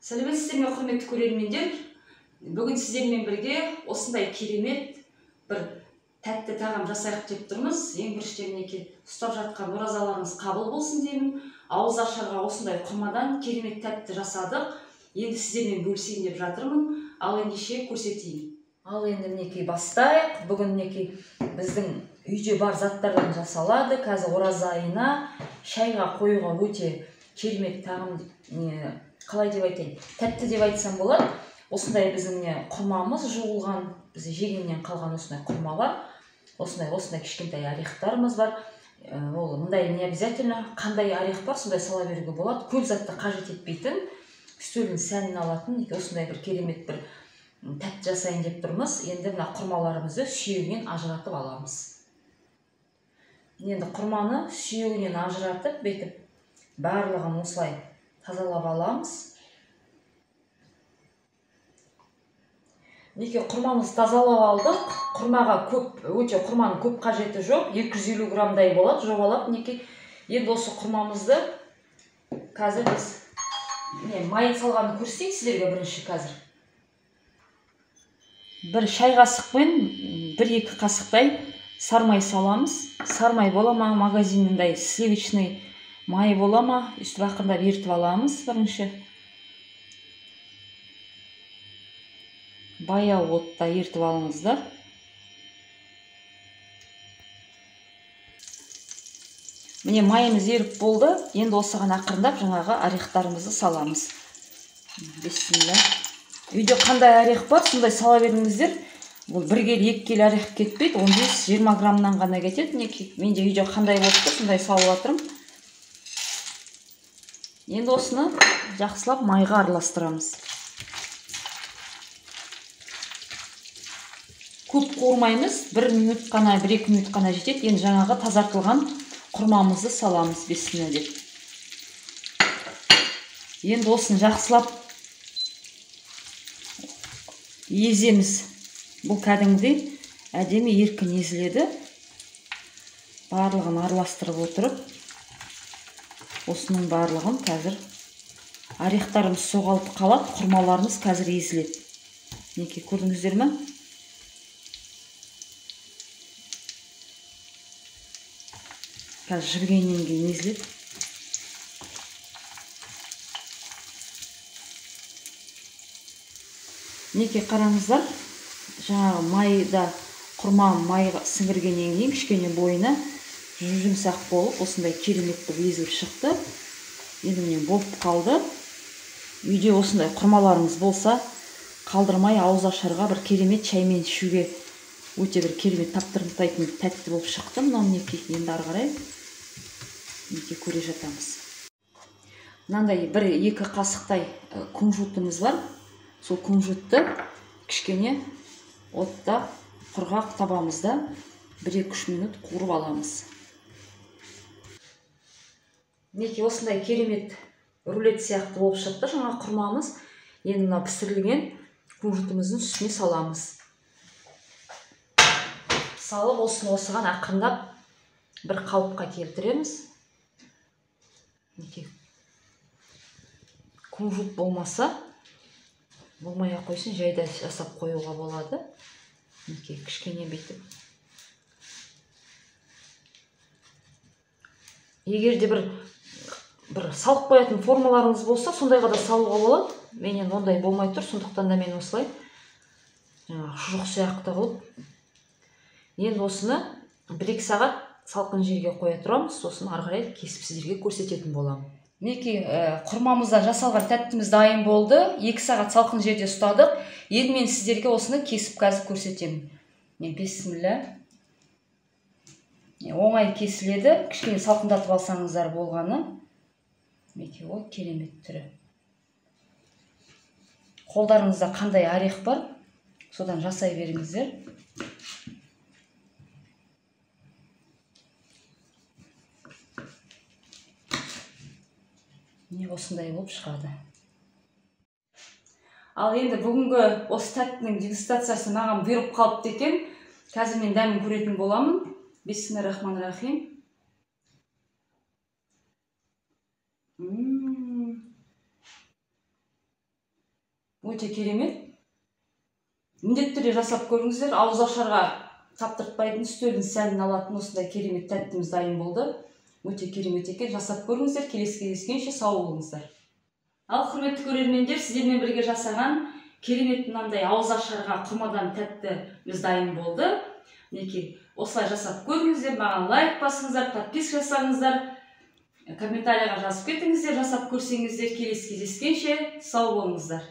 Сәлеметсіздер ме, құрметті көрермендер? Бүгін сіздермен бірге осындай керемет бір тәтті тағам жасайық деп тұрмыз. Ең біріншіден мінекей ұстап жатқан оразаларыңыз қабыл болсын деймін. Ауыз ашарға осындай құрмадан керемет тәтті жасадық. Енді сіздермен бөлісейін деп жатырмын. Ал ендеше көрсетейін. Ал енді мінекей бастайық. Бүгін мінекей біздің үйде бар заттардан жасалады. Қазір ораза айына шайға қоюға өте керемет тағам, қалай деп айтайын, тәтті деп айтсам болады. Осындай біздің міне құрмамыз жуылған, біз жегеннен қалған осындай құрма бар. Осындай кішкентай орехтарымыз бар. Ол мындай не обязательно, қандай орех бар, сондай сала беруге болады. Көп затты қажет етпейтін, үстелдің сәнін алатын осындай бір керемет бір тәтті жасайын деп тұрмыз. Енді мына құрмаларымызды сүйегінен ажыратып аламыз. Енді құрманы сүйегінен ажыратып, бүйтіп барлығын осылай тазалап аламыз. Мінекей құрмамызды тазалап алдық. Құрмаға көп, өте құрманың көп қажеті жоқ. 250 граммдай болады жобалап. Мінекей енді осы құрмамызды қазір біз майын салғанын көрсетейін сіздерге бірінші қазір. Бір шай қасықпен 1-2 қасықтай сармай саламыз. Сармай бола ма, магазиннің сливочный май бола ма, үстіп ақырындап ерітіп аламыз бірінші. Баяу отта ерітіп алыңыздар. Міне майымыз еріп болды. Енді осыған ақырындап жаңағы орехтарымызды саламыз. Бисмилля. Үйде қандай орех бар, сондай сала беріңіздер. Бұл 1 келі, 2 келі орех кетпейді, 15-20 граммнан ғана кетеді. Мінекей менде үйде қандай болып тұр, сондай салып жатырмын. Енді осыны жақсылап майға араластырамыз. Көп қуырмаймыз, 1 минут қана, 1-2 минут қана жетеді. Енді жаңағы тазартылған құрмамызды саламыз, бисмилля деп. Енді осыны жақсылап еземіз. Бұл кәдімгідей әдемі еркін езіледі. Барлығын араластырып отырып, осының барлығын қазір орехтарымыз соғалып қалады, құрмаларымыз қазір езіледі. Мінекей көрдіңіздер ме? Қазір жібігеннен кейін езіледі. Мінекей қараңыздар, жаңағы майда құрма майға сіңіргеннен кейін кішкене бойына жұмсақ болып, осындай керемет болып езіліп шықты. Енді міне болып қалды. Үйде осындай құрмаларыңыз болса, қалдырмай ауыз ашарға бір керемет шаймен ішуге өте бір керемет таптырмайтын тәтті болып шықты. Мынау мінекей енді ары қарай мінекей көре жатамыз. Мынандай 1-2 қасықтай күнжутымыз бар. Сол күнжутты кішкене отта құрғақ табамызда 1-3 минут қуырып аламыз. Мінекей осындай керемет рулет сияқты болып шықты жаңа құрмамыз. Енді мына пісірілген күнжутымыздың үстіне саламыз. Салып осыны осыған ақырындап бір қалыпқа келтіреміз. Мінекей күнжут болмаса, болмай ақ қойсын, жайда жасап қоюға болады. Мінекей кішкене бүйтіп. Егер де бір салып қоятын формаларыңыз болса, сондайға да салуға болады. Менен ондай болмай тұр, сондықтан да мен осылай жаңағы шұжық сияқты қылып. Енді осыны 1-2 сағат салқын жерге қоя тұрамыз, сосын ары қарай кесіп сіздерге көрсететін боламын. Мінекей құрмамыздан жасалған тәттіміз дайын болды. 2 сағат салқын жерде ұстадық. Енді мен сіздерге осыны кесіп қазір көрсетемін. Бисмилля. Оңай кесіледі. Кішкене салқындатып алсаңыздар болғаны. Мінекей ол керемет түрі. Қолдарыңызда қандай орех бар, содан жасай беріңіздер. Міне осындай болып шығады. Ал енді бүгінгі осы тәттінің дегустациясы маған бұйырып қалыпты екен. Қазір мен дәмін көретін боламын. Бисмиллахиррахманиррахим. Өте керемет. Міндетті түрде жасап көріңіздер. Ауыз ашарға таптыртпайтын, үстелдің сәнін алатын осындай керемет тәттіміз дайын болды. Өте керемет екен. Жасап көріңіздер. Келесі кездескенше сау болыңыздар. Ал құрметті көрермендер, сіздермен бірге жасаған керемет мынандай ауыз ашарға құрмадан тәттіміз дайын болды. Мінекей, осылай жасап көріңіздер, маған лайк басыңыздар, подписка жасаңыздар, комментарийға жазып кетіңіздер, жасап көрсеңіздер. Келесі кездескенше сау болыңыздар.